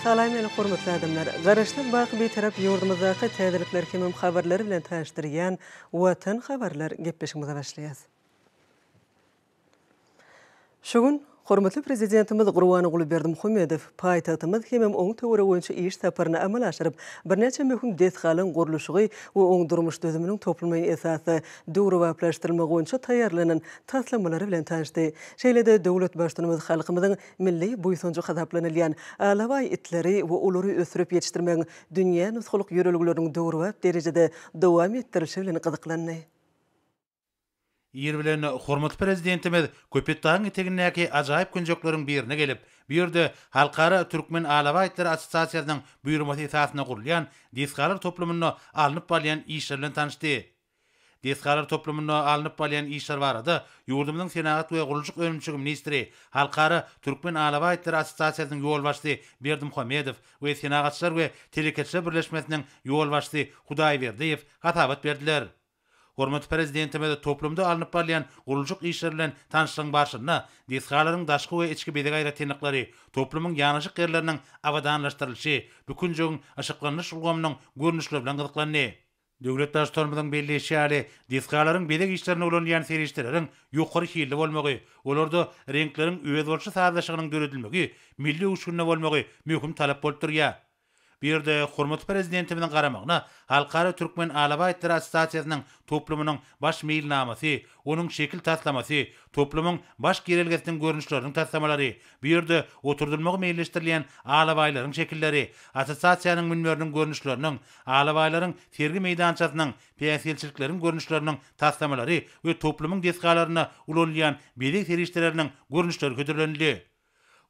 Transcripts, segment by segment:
Salam meni hormatly adamlar! Garaşsyz baky Bitarap ýurdumyzdaky täzelikler hemem habarlar bilen tanyşdyrýan Watan habarlar gepleşigimize başlaýas. Şu gün hormatly Prezidentimiz Gurbanguly Berdimuhamedow paýtagtymyz hemem oň töweregi boýunça iş saparyny amala aşyryp, birnäçe möhüm desgalaryň gurluşygy we oň durmuş düzüminiň toplumlaýyn esasda döwrebaplaşdyrylmagy boýunça taýýarlanan taslamalary bilen tanyşdy. Şeýle-de döwlet Baştutanymyz halkymyzyň milli buýsanjy hasaplanylýan alabaý itleri we olary ösdürip ýetişdirmegiň dünýä nusgalyk ýörelgeleriniň döwrebap derejede dowam etdirilişi bilen gyzyklandy. Ir bilen hormatly Prezidentimiz Köpetdagyň etegindäki ajaýyp künjekleriň birine gelip, bu ýerde Halkara Türkmen alabaý itleri assosiasiýasynyň buýurmasy esasynda gurulýan desgalar toplumynda alnyp barylýan işler bilen tanyşdy. Desgalar toplumynda alnyp barylýan işler barada ýurdumyzyň senagat we gurluşyk önümçiligi ministri, Halkara Türkmen alabaý itleri assosiasiýasynyň ýolbaşçysy Berdimuhamedow we Senagatçylar we telekeçiler birleşmesiniň ýolbaşçysy Hudaýberdiýew hasabat berdiler. Hormatly Prezidentimiz toplumda alnyp barylýan gurluşyk işleri bilen tanyşlygyň barşynda desgalaryň daşky we içki bezeg aýratynlyklary, toplumyň ýanaşyk ýerleriniň abadanlaşdyrylyşy, bu künjegiň yşyklandyryş ulgamynyň görnüşleri bilen gyzyklandy. Döwlet Baştutanymyzyň belleýşi ýaly, desgalaryň bezeg işlerinde ulanylýan serişdeleriň ýokary hilli bolmagy, olarda reňkleriň özboluşly sazlaşygynyň döredilmegi milli öwüşginde bolmagy möhüm talap bolup durýar. Bu ýerde hormatly Prezidentimiziň garamagyna Halkara Türkmen alabaý itleri assosiasiýasynyň toplumynyň baş meýilnamasy, onuň şekil taslamasy, toplumyň baş girelgesiniň görnüşleriniň taslamalary, bu ýerde oturdylmagy meýilleşdirilýän alabaýlaryň şekilleri, assosiasiýanyň münberiniň görnüşleriniň, alabaýlaryň sergi meýdançasynyň, päsgelçilikleriň görnüşleriniň taslamalary we toplumyň desgalarynda ulanylýan bezeg serişdeleriniň görnüşleri hödürlenildi.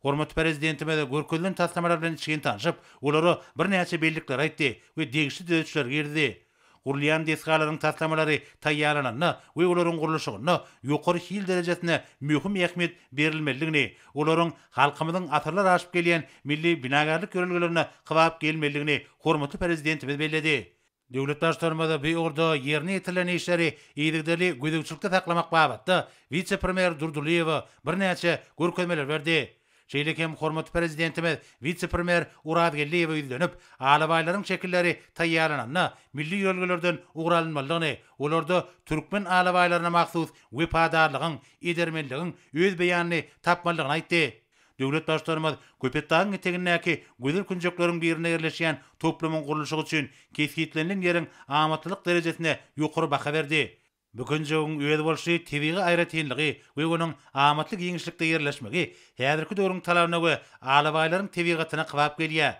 Hormatly Prezidentimiz görkezilen taslamalar bilen içgin tanşyp, olara birnäçe bellikleri aýtdy we degişli düzetişler girizdi. Gurulýan desgalaryň taslamalary taýýarlananda we olaryň gurluşygynda ýokary hil derejesine möhüm ähmiýet berilmelidigini, olaryň halkymyzyň asyrlar aşyp gelýän milli binagärlik ýörelgelerine kybap gelmelidigini hormatly Prezidentimiz belledi. Döwlet Baştutanymyz bu ugurda ýerine ýetirilen işleri yzygiderli gözegçilikde saklamak babatda wise-premýer Durdylyýewe birnäçe görkezmeleri berdi. Şeýle hem hormatly Prezidentimiz wise-premýer Orazgeldiýewe ýüzlenip, alabaýlaryň şekilleri taýýarlananda milli ýörelgelerden ugur alynmalydygyny, olarda türkmen alabaýlaryna mahsus wepadarlygyň, edermenligiň öz beýanyny tapmalydygyny aýtdy. Döwlet Baştutanymyz Köpetdagyň etegindäki gözel künjekleriň birinde ýerleşýän toplumyň gurluşygy üçin kesgitlenilen ýeriň amatlylyk derejesine ýokary baha berdi. Bu künjegiň özboluşly tebigy aýratynlygy we onuň amatly giňişlikde ýerleşmegi häzirki döwrüň talabyna we alabaýlaryň tebigatyna kybap gelýär.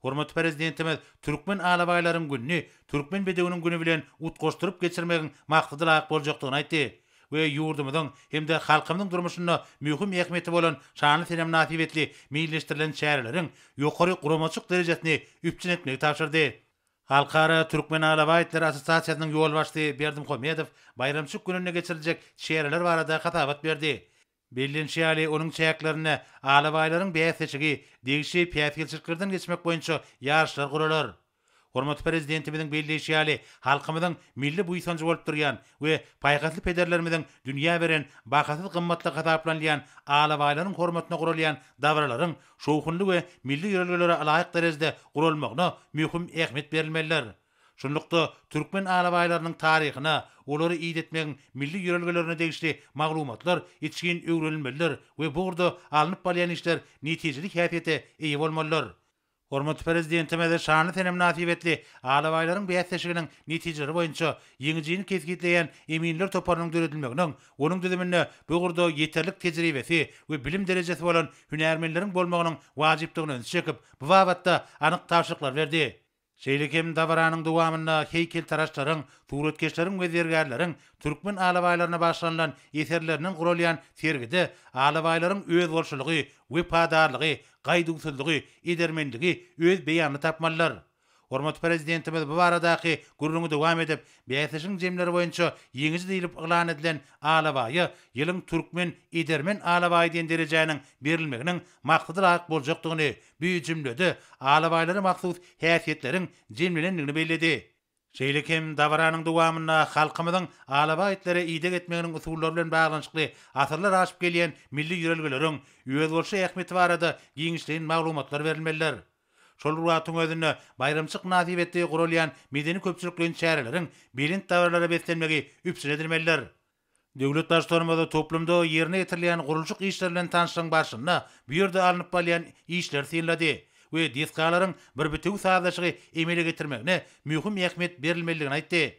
Hormatly Prezidentimiz Türkmen alabaýlaryň gününi Türkmen bedewiniň güni bilen utgaşdyryp geçirmegiň maksada laýyk boljakdygyny aýtdy we ýurdumyzyň hem-de halkymyzyň durmuşynda möhüm ähmiýeti bolan şanly sene mynasybetli meýilleşdirilen çäreleriň ýokary guramaçylyk derejesini üpjün etmegi tabşyrdy. Halkara Türkmen alabaý itleri assosiasiýasynyň ýolbaşçysy Berdimuhamedow baýramçylyk gününde geçiriljek çäreler barada hasabat berdi. Bellenişi ýaly, onuň çäklerinde alabaýlaryň bäsleşigi, degişli päsgelçiliklerden geçmek boýunça ýaryşlar guralar. Hormatly Prezidentimiziň belleýşi ýaly, halkymyzyň milli buýsanjy bolup durýan we paýhasly pederlerimiziň dünýä beren bahasyz gymmatlygy hasaplanylýan alabaýlaryň hormatyna guralýan dabaralaryň şowhunly we milli ýörelgelere ylaýyk derejede guralmagyna möhüm ähmiýet berilmelidir. Şunlukda, türkmen alabaýlarynyň taryhyna, olary idetmegiň milli ýörelgelerine degişli maglumatlar içgin öwrenilmelidir we bu ugurda alnyp barylýan işler netijeli häsiýete eýe bolmalydyr. Hormatly Prezidentimiz şanly sene mynasybetli alabaýlaryň bäsleşiginiň netijeleri boýunça ýeňijini kesgitleýän eminler toparynyň döredilmeginiň, onuň düzüminde bu ugurda ýeterlik tejribesi we bilim derejesi bolan hünärmenleriň bolmagynyň wajypdygyna ünsi çekip, bu babatda anyk tabşyryklary berdi. Şeýle hem dabaranyň dowamynda heýkeltaraşlaryň, suratkeşleriň we zergärleriň türkmen alabaýlaryna bagyşlanylan eserlerinden guralýan sergide alabaýlaryň özboluşlylygy, wepadarlygy, gaýduwsyzlygy, edermenligi öz beýanyny tapmalydyr. Hormatly Prezidentimiz bu baradaky gürrüňi dowam edip, bäsleşigiň jemleri boýunça ýeňiji diýlip yglan edilen alabaýa Ýylyň türkmen edermen alabaýy diýen derejäniň berilmeginiň maksada laýyk boljakdygyny, Bu jümlede alabaýlara mahsus häsiýetleriň jemlenendigini belledi. Şeýle hem dabaranyň dowamynda halkymyzyň alabaý itlere ideg etmeginiň usullary bilen baglanyşykly asyrlar aşyp gelýän milli ýörelgeleriň özboluşly ähmiýeti barada giňişleýin maglumatlar berilmelidir. Şol bir wagtyň özünde, baýramçylyk mynasybetli guralýan medeni-köpçülikleýin çäreleriň belent dabaralara beslenmegi üpjün edilmelidir. Döwlet Baştutanymyz toplumda ýerine ýetirilýän gurluşyk işleri bilen tanyşlygyň barşynda bu ýerde alnyp barylýan işleri synlady we desgalaryň bir bitewi sazlaşygy emele getirmegine möhüm ähmiýet berilmelidigini aýtdy.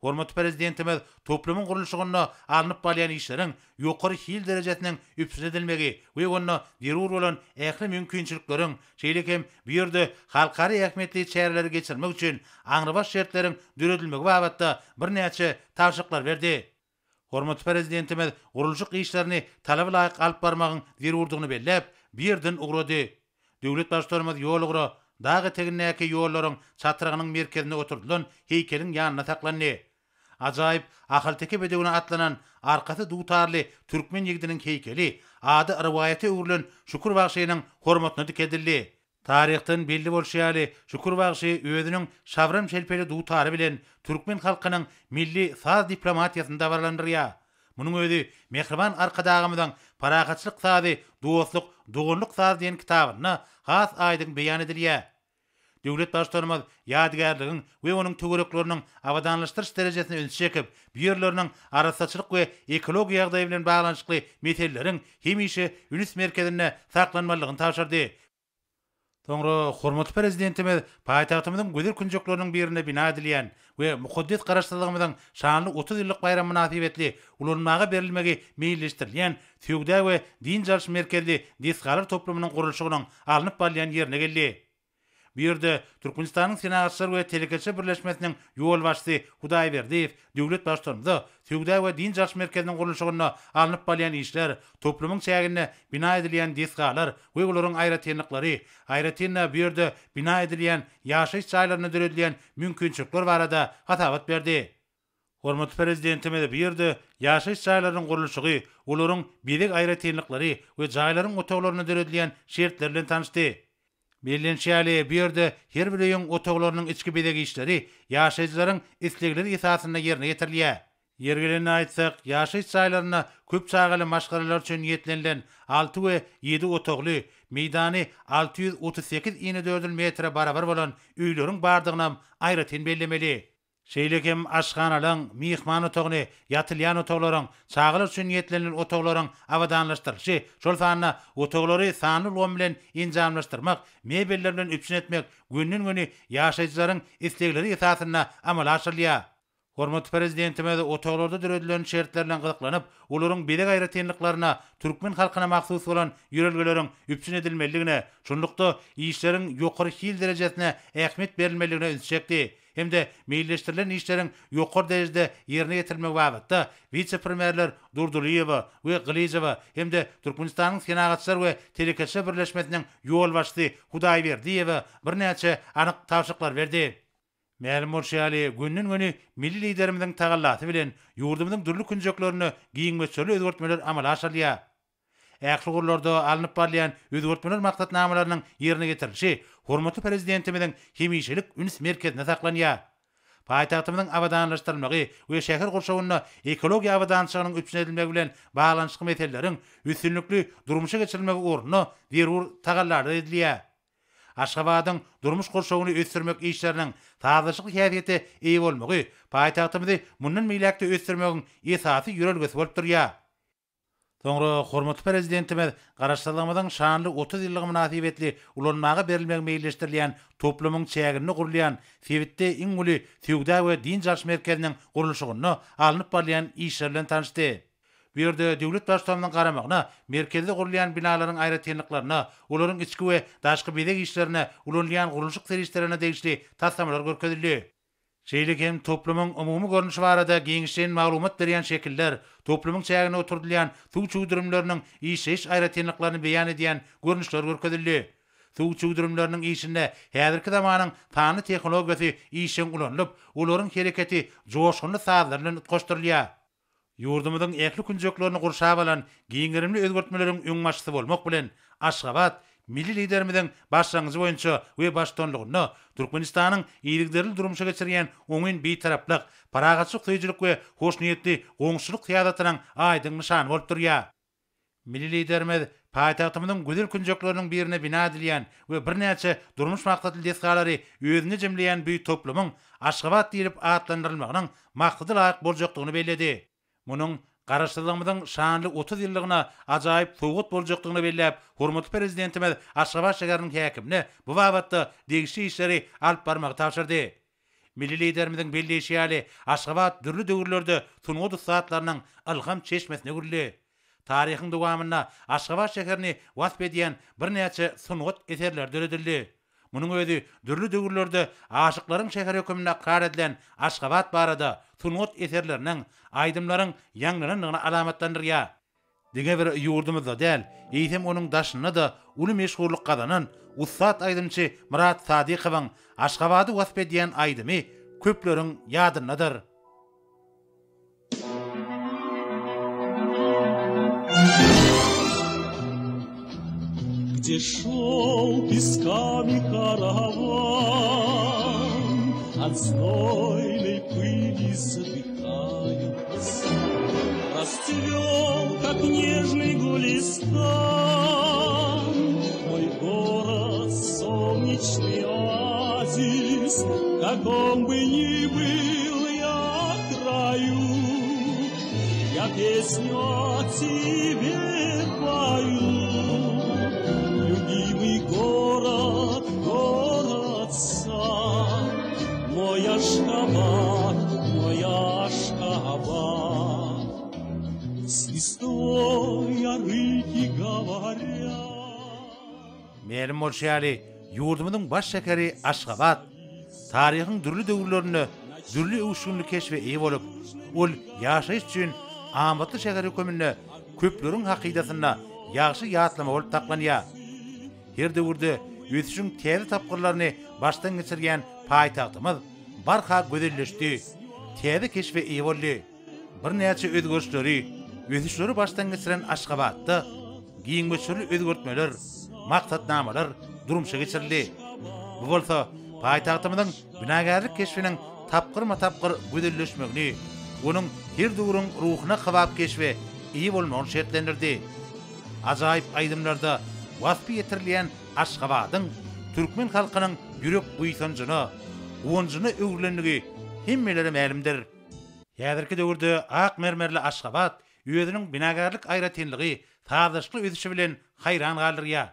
Hormatly Prezidentimiz toplumyň gurluşygynda alnyp barylýan işleriň ýokary hil derejesiniň üpjün edilmegi we onda zerur bolan ähli mümkinçilikleriň, şeýle hem bu ýerde halkara ähmiýetli çäreleri geçirmek üçin aňrybaş şertleriň döredilmegi babatda birnäçe tabşyryklary berdi. Hormatly Prezidentimiz gurluşyk işlerini talaba laýyk alyp barmagyň zerurdygyny belläp, bu ýerden ugrady. Döwlet Baştutanymyz ýolugra dag etegindäki ýollaryň çatrygynyň merkezinde oturdylan heýkeliň ýanynda saklandy. Ajaýyp ahalteke bedewine atlanan, arkasy dutarly türkmen ýigidiniň heýkeli ady rowaýata öwrülen Şükür bagşynyň hormatyna dikeldildi. Taryhdan belli bolşy ýaly, Şükür bagşy özüniň şabram şelpeli dutary bilen türkmen halkynyň milli saz diplomatiýasyny dabaralandyrýar. Munuň özi mähriban Arkadagymyzyň Parahatçylyk sazy, dostluk, doganlyk sazy diýen kitabynda has aýdyň beýan edilýär. Döwlet Baştutanymyz ýadygärligiň we onuň töwerekleriniň abadanlaşdyryş derejesine ünsi çekip, bu ýerleriniň arassaçylyk we ekologiýa ýagdaýy bilen baglanyşykly meseleleriň hemişe üns merkezinde saklanmalydygyny tabşyrdy. Soňra hormatly Prezidentimiz paýtagtymyzyň gözel künjekleriniň birinde bina edilýän we mukaddes Garaşsyzlygymyzyň şanly 30 ýyllyk baýramy mynasybetli ulanmaga berilmegi meýilleşdirilýän söwda we dynç alyş merkezli desgalar toplumynyň gurluşygynyň alnyp barylýan ýerine geldi. Bu ýerde Türkmenistanyň Senagatçylar we telekeçiler birleşmesiniň ýolbaşçysy Hudaýberdiýew döwlet Baştutanymyza söwda we dynç alyş merkeziniň gurluşygynda alnyp barylýan işler, toplumyň çäginde bina edilýän desgalar we olaryň aýratynlyklary, aýratyn-da bu ýerde bina edilýän ýaşaýyş jaýlarynda döredilýän mümkinçilikler barada hasabat berdi. Hormatly Prezidentimiz bu ýerde ýaşaýyş jaýlarynyň gurluşygy, olaryň bezeg aýratynlyklary we jaýlaryň otaglarynda döredilýän şertler bilen tanyşdy. Bellenişi ýaly, bu ýerde her bir öýüň otaglarynyň içki bezeg işleri ýaşaýjylaryň islegleri esasynda ýerine ýetirilýär. Ýeri gelende aýtsak, ýaşaýyş jaýlarynda köp çagaly maşgalalar üçin niýetlenilen alty we ýedi otagly, meýdany 638 inedördül metre barabar bolan öýleriň bardygynam aýratyn bellemeli. Şeýle hem aşhanalaryň, myhman otagyny, ýatylýan otaglaryň, çagalar üçin niýetlenilen otaglaryň abadanlaşdyrylyşy, şol sanda otaglary sanly ulgam bilen enjamlaşdyrmak, mebeller bilen üpjün etmek gönden-göni ýaşaýjylaryň islegleri esasynda amala aşyrylýar. Hormatly Prezidentimiz otaglarda döredilen şertler bilen gyzyklanyp, olaryň bezeg aýratynlyklaryna türkmen halkyna mahsus bolan ýörelgeleriň üpjün edilmelidigine, şunlukda, işleriň ýokary hil derejesine ähmiýet berilmelidigine ünsi çekdi. hem-de meýilleşdirilen işleriň ýokary derejede ýerine ýetirilmegi babatda wise-premýerler Durdylyýewa we Gylyjowa hem-de Türkmenistanyň Senagatçylar we telekeçiler birleşmesiniň ýolbaşçysy Hudaýberdiýewe birnäçe anyk tabşyryklary berdi. Mälim bolşy ýaly, gönden-göni milli Liderimiziň tagallasy bilen ýurdumyzyň dürli künjeklerinde giň möçberli özgertmeler amala aşyrylýar. Ähli ugurlarda alnyp barylýan özgertmeler maksatnamalarynyň ýerine ýetirilişi hormatly Prezidentimiziň hemişelik üns merkezinde saklanýar. Paýtagtymyzyň abadanlaşdyrylmagy we şäher gurşawynda ekologiýa abadançylygynyň üpjün edilmegi bilen baglanyşykly meseleleriň üstünlikli durmuşa geçirilmegi ugrunda zerur tagallalar edilýär. Aşgabadyň durmuş gurşawyny ösdürmek işleriniň sazlaşykly häsiýete eýe bolmagy paýtagtymyzy mundan beýläk-de ösdürmegiň esasy ýörelgesi bolup durýar. Soňra hormatly Prezidentimiz Garaşsyzlygymyzyň şanly 30 ýyllygy mynasybetli ulanmaga berilmegi meýilleşdirilýän toplumyň çäginde gurulýan sebitde iň uly söwda we dynç alyş merkeziniň gurluşygynda alnyp barylýan işler bilen tanyşdy. Bu ýerde döwlet Baştutanymyzyň garamagyna merkezde gurulýan binalaryň aýratynlyklaryna, olaryň içki we daşky bezeg işlerine ulanylýan gurluşyk serişdelerine degişli taslamalar görkezildi. Şeýle hem toplumyň umumy görnüşi barada giňişleýin maglumat berýän şekiller, toplumyň çäginde oturdylýan suw çüwdürimleriniň işleýiş aýratynlyklaryny beýan edýän görnüşler görkezildi. Suw çüwdürimleriniň işinde häzirki zamanyň sanly tehnologiýasy işjeň ulanylyp, olaryň hereketi joşgunly sazlar bilen utgaşdyrylýar. Ýurdumyzyň ähli künjeklerini gurşap alan giň gerimli özgertmeleriň öňbaşçysy bolmak bilen, Aşgabat milli Liderimiziň başlangyjy boýunça we baştutanlygynda Türkmenistanyň yzygiderli durmuşa geçirýän oňyn Bitaraplyk, parahatçylyk söýüjilik we hoşniýetli goňşuçylyk syýasatynyň aýdyň nyşany bolup durýar. Milli Liderimiz. paýtagtymyzyň gözel künjekleriniň birinde bina edilýän we birnäçe durmuş maksatly desgalary özünde jemleýän bu toplumyň Aşgabat diýlip atlandyrylmagynyň maksada laýyk boljakdygyny belledi. Munuň Garaşsyzlygymyzyň şanly 30 ýyllygyna ajaýyp sowgat boljakdygyny belläp, hormatly Prezidentimiz Aşgabat şäheriniň häkimine bu babatda degişli işleri alyp barmagy tabşyrdy. Milli Liderimiziň belleýşi ýaly, Aşgabat dürli döwürlerde sungat ussatlarynyň ylham çeşmesine öwrüldi. Taryhyň dowamynda Aşgabat şäherini wasp edýän birnäçe sungat eserleri döredildi. Munuň özi dürli döwürlerde aşyklaryň şäheri hökmünde ykrar edilen Aşgabat barada sungat eserleriniň, aýdymlaryň ýaňlanandygyny alamatlandyrýar. Diňe bir ýurdumyzda däl, eýsem onuň daşynda-da uly meşhurlyk gazanan ussat aýdymçy Myrat Sadykowyň Aşgabady wasp edýän aýdymy köpleriň ýadyndadyr. Gde şol peskami karawan, От знойной пыли задыхаясь, Расцвел, как нежный гулистан, Мой город, солнечный оазис, В каком бы ни был я краю, Я песню о тебе пою. Любимый город, город сад, Мой Ашхабад, мой Ашхабад. С листвой арыки говорят. Mälim bolşy ýaly, ýurdumyzyň baş şäheri Aşgabat taryhyň dürli döwürlerinde dürli öwüşginli keşbe eýe bolup, ol ýaşaýyş üçin amatly şäher höküminde köpleriň hakydasynda ýagşy ýatlama bolup saklanýar. Her döwürde ösüşiň täze tapgyrlaryny başdan geçirýän paýtagtymyz barha gözelleşdi, täze keşbe eýe boldy. Birnäçe özgerişleri, ösüşleri başdan geçiren Aşgabatda giň möçberli özgertmeler, maksatnamalar durmuşa geçirildi. Bu bolsa paýtagtymyzyň binagärlik keşbiniň tapgyrma-tapgyr gözelleşmegini, onuň her döwrüň ruhuna kybap keşbe eýe bolmagyny şertlendirdi. Ajaýyp aýdymlarda waspy ýetirilýän Aşgabadyň türkmen halkynyň ýürek buýsanjyna, guwanjyna öwrülendigi hemmelere mälimdir. Häzirki döwürde ak mermerli Aşgabat özüniň binagärlik aýratynlygy, sazlaşykly ösüşi bilen haýran galdyrýar.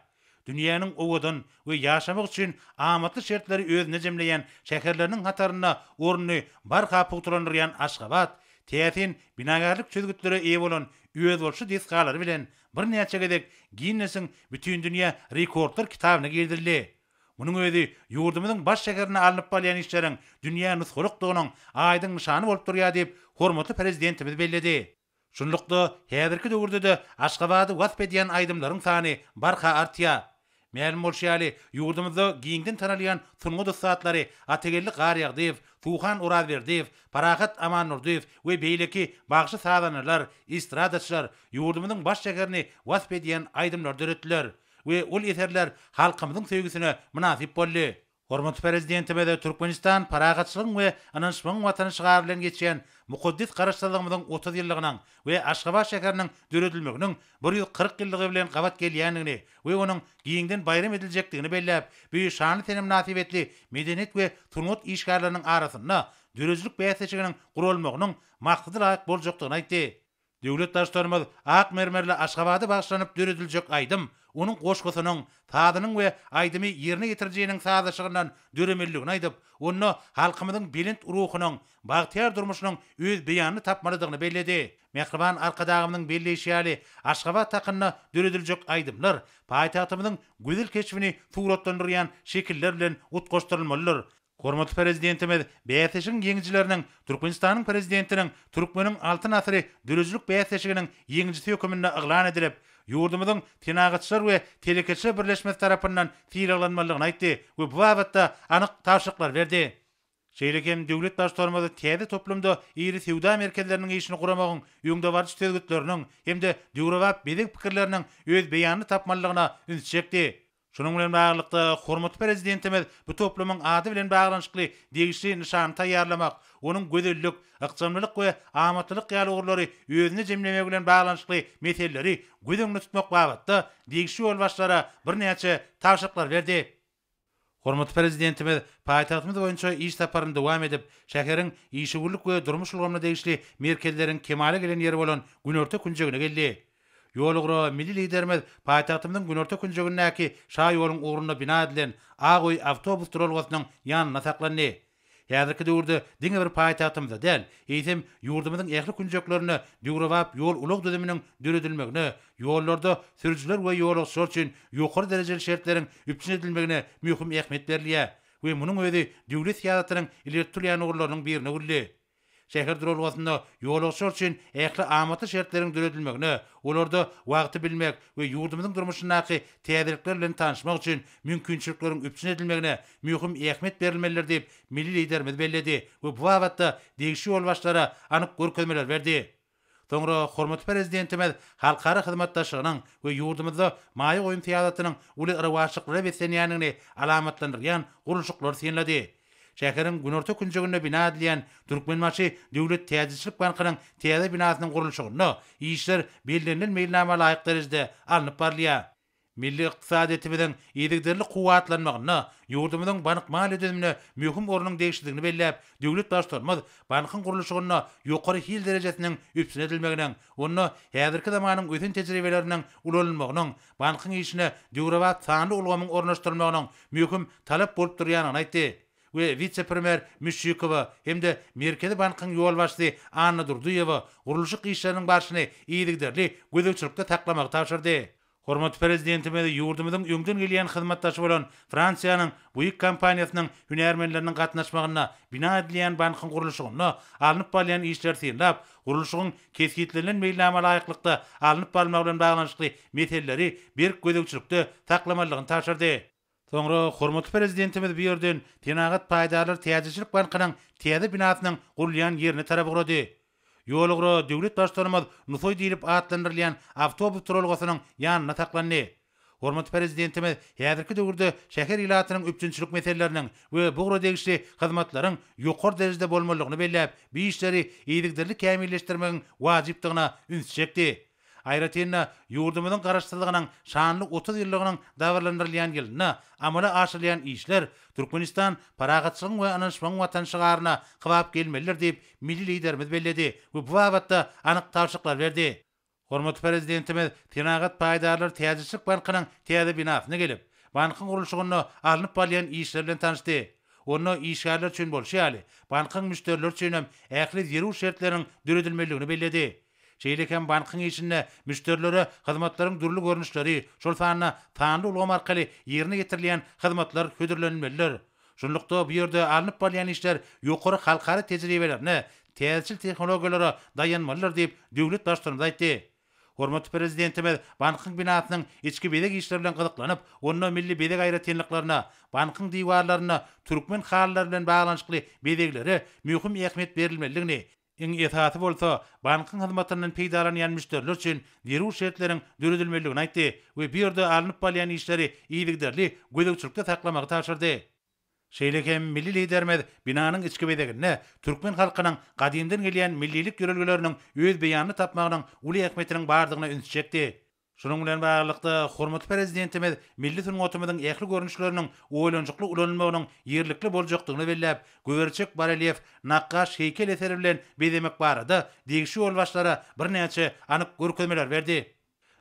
Dünýäniň owadan we ýaşamak üçin amatly şertleri özünde jemleýän şäherleriniň hatarynda ornuny barha pugtalandyrýan Aşgabat täsin binagärlik çözgütlere eýe bolan özboluşly desgalary bilen birnäçe gezek Ginnesiň Bütindünýä rekordlar kitabyna girizildi. Munuň özi ýurdumyzyň baş şäherinde alnyp barylýan işleriň dünýä nusgalykdygynyň aýdyň nyşany bolup durýar diýip, hormatly Prezidentimiz belledi. Şunlukda, häzirki döwürde-de Aşgabady wasp edýän aýdymlaryň sany barha artýar. Mälim bolşy ýaly, ýurdumyzda giňden tanalýan sungat ussatlary Atageldi Garýagdyýew, Suhan Orazberdiýew, Parahat Amandurdyýew we beýleki bagşy-sazandalar, estradaçylar ýurdumyzyň baş şäherini wasp edýän aýdymlary döretdiler we ol eserler halkymyzyň söýgüsine mynasyp boldy. Hormatly Prezidentimiz Türkmenistan parahatçylygyň we ynanyşmagyň Watany şygary bilen geçýän mukaddes Garaşsyzlygymyzyň 30 ýyllygynyň we Aşgabat şäheriniň döredilmeginiň 140 ýyllygy bilen gabat gelýändigini we onuň giňden baýram ediljekdigini belläp, bu şanly sene mynasybetli medeniýet we sungat işgärleriniň arasynda döredijilik bäsleşiginiň guralmagynyň maksada laýyk boljakdygyny aýtdy. Döwlet Baştutanymyz ak mermerli Aşgabada bagyşlanyp dörediljek aýdym, onuň goşgusynyň, sazynyň we aýdymy ýerine ýetirijiniň sazlaşygyndan döremelidigini aýdyp, onda halkymyzyň belent ruhunyň, bagtyýar durmuşynyň öz beýanyny tapmalydygyny belledi. Mähriban Arkadagymyzyň belleýşi ýaly, Aşgabat hakynda dörediljek aýdymlar paýtagtymyzyň gözel keşbini suratlandyrýan şekiller bilen utgaşdyrylmalydyr. Hormatly Prezidentimiz bäsleşigiň ýeňijileriniň Türkmenistanyň Prezidentiniň Türkmeniň Altyn asyry döredijilik bäsleşiginiň ýeňijisi höküminde yglan edilip, ýurdumyzyň Senagatçylar we telekeçiler birleşmesi tarapyndan sylaglanmalydygyny aýtdy we bu babatda anyk tabşyryklary berdi. Şeýle hem döwlet Baştutanymyz täze toplumda iri söwda merkezleriniň işini guramagyň öňdebaryjy çözgütleriniň hem-de döwrebap bezeg pikirleriniň öz beýanyny tapmalydygyna ünsi çekdi. Şunuň bilen baglylykda, hormatly Prezidentimiz bu toplumyň ady bilen baglanyşykly degişli nyşany taýýarlamak, onuň gözellik, ykjamlylyk we amatlylyk ýaly ugurlary özünde jemlemegi bilen baglanyşykly meseleleri göz öňünde tutmak babatda degişli ýolbaşçylara birnäçe tabşyryklary berdi. Hormatly Prezidentimiz paýtagtymyz boýunça iş saparyny dowam edip, şäheriň işewürlik we durmuş ulgamyna degişli merkezleriň kemala gelen ýeri bolan günorta künjegine geldi. Ýolugra milli Liderimiz paýtagtymyzyň günorta künjegindäki şaýoluň ugrunda bina edilen Ak öý awtobus duralgasynyň ýanynda saklandy. Häzirki döwürde diňe bir paýtagtymyzda däl, eýsem, ýurdumyzyň ähli künjeklerinde döwrebap ýol-ulag düzüminiň döredilmegine, ýollarda sürüjiler we ýolagçylar üçin ýokary derejeli şertleriň üpjün edilmegine möhüm ähmiýet berilýär we munuň özi döwlet syýasatynyň ileri tutulýan ugurlarynyň birine öwrüldi. Şäher duralgasynda ýolagçylar üçin ähli amatly şertleriň döredilmegine, olarda wagty bilmek we ýurdumyzyň durmuşyndaky täzelikler bilen tanyşmak üçin mümkinçilikleriň üpjün edilmegine möhüm ähmiýet berilmelidir diýip, milli Liderimiz belledi we bu babatda degişli ýolbaşçylara anyk görkezmeleri berdi. Soňra hormatly Prezidentimiz halkara hyzmatdaşlygynyň we ýurdumyzda maýa goýum syýasatynyň uly rowaçlyklara beslenýändigini alamatlandyrýan gurluşyklary synlady. Şäheriň günorta künjeginde bina edilýän Türkmenbaşy döwlet täjirçilik bankynyň täze binasynyň gurluşygynda işler bellenilen meýilnama laýyk derejede alnyp barylýar. Milli ykdysadyýetimiziň yzygiderli kuwwatlanmagynda ýurdumyzyň bank-maliýe düzümine möhüm ornuň degişlidigini belläp, döwlet Baştutanymyz bankyň gurluşygynda ýokary hil derejesiniň üpjün edilmeginiň, onda häzirki zamanyň ösen tejribeleriniň ulanylmagynyň, bankyň işine döwrebap sanly ulgamyň ornaşdyrylmagynyň möhüm talap bolup durýandygyny aýtdy we wise-premýer Müşşikowa hem-de Merkezi bankyň ýolbaşçysy Anna Durdyýewa gurluşyk işleriniň barşyny yzygiderli gözegçilikde saklamagy tabşyrdy. Hormatly Prezidentimiz ýurdumyzyň öňden gelýän hyzmatdaşy bolan Fransiýanyň Buig kompaniýasynyň hünärmenleriniň gatnaşmagynda bina edilýän bankyň gurluşygynda alnyp barylýan işleri synlap, gurluşygyň kesgitlenilen meýilnama laýyklykda alnyp barylmagy bilen baglanyşykly meseleleri berk gözegçilikde saklamalydygyny tabşyrdy. Soňra hormatly Prezidentimiz bu ýerden Senagat paýdarlar täjirçilik bankynyň täze binasynyň gurulýan ýerine tarap ugrady. Ýolugra döwlet Baştutanymyz Nusaý diýlip atlandyrylýan awtobus duralgasynyň ýanynda saklandy. Hormatly Prezidentimiz häzirki döwürde şäher ilatynyň üpjünçilik meseleleriniň we bu ugra degişli hyzmatlaryň ýokary derejede bolmalydygyny belläp, bu işleri yzygiderli kämilleşdirmegiň wajypdygyna ünsi çekdi. Aýratyn-da, ýurdumyzyň Garaşsyzlygynyň şanly 30 ýyllygynyň dabaralandyrylýan ýylynda amala aşyrylýan işler Türkmenistan parahatçylygyň we ynanyşmagyň Watany şygaryna kybap gelmelidir diýip, milli Liderimiz belledi we bu babatda anyk tabşyryklary berdi. Hormatly Prezidentimiz Senagat paýdarlar täjirçilik bankynyň täze binasyna gelip, bankyň gurluşygynda alnyp barylýan işler bilen tanyşdy. Onda işgärler üçin bolşy ýaly, bankyň müşderileri üçin hem ähli zerur şertleriň döredilmelidigini belledi. Şeýle hem bankyň işinde müşderilere hyzmatlaryň dürli görnüşleri, şol sanda sanly ulgam arkaly ýerine ýetirilýän hyzmatlar hödürlenilmelidir. Şunlukda, bu ýerde alnyp barylýan işler ýokary halkara tejribelerine, täzeçil tehnologiýalara daýanmalydyr diýip, döwlet Baştutanymyz aýtdy. Hormatly Prezidentimiz bankyň binasynyň içki bezeg işleri bilen gyzyklanyp, onda milli bezeg aýratynlyklaryna, bankyň diwarlarynda türkmen halylary bilen baglanyşykly bezeglere möhüm ähmiýet berilmelidigini, Iň esasy bolsa, bankyň hyzmatyndan peýdalanýan müşderiler üçin zerur şertleriň döredilmelidigini aýtdy we bu ýerde alnyp barylýan işleri yzygiderli gözegçilikde saklamagy tabşyrdy. Şeýle hem milli Liderimiz binanyň içki bezeginde türkmen halkynyň gadymdan gelýän millilik ýörelgeleriniň öz beýanyny tapmagynyň uly ähmiýetiniň bardygyna ünsi çekdi. Şunuň bilen baglylykda, hormatly Prezidentimiz milli sungatymyzyň ähli görnüşleriniň oýlanyşykly ulanylmagynyň ýerlikli boljakdygyny belläp, güberçek barelýef, nakgaş heýkel eseri bilen bezemek barada degişli ýolbaşçylara birnäçe anyk görkezmeleri berdi.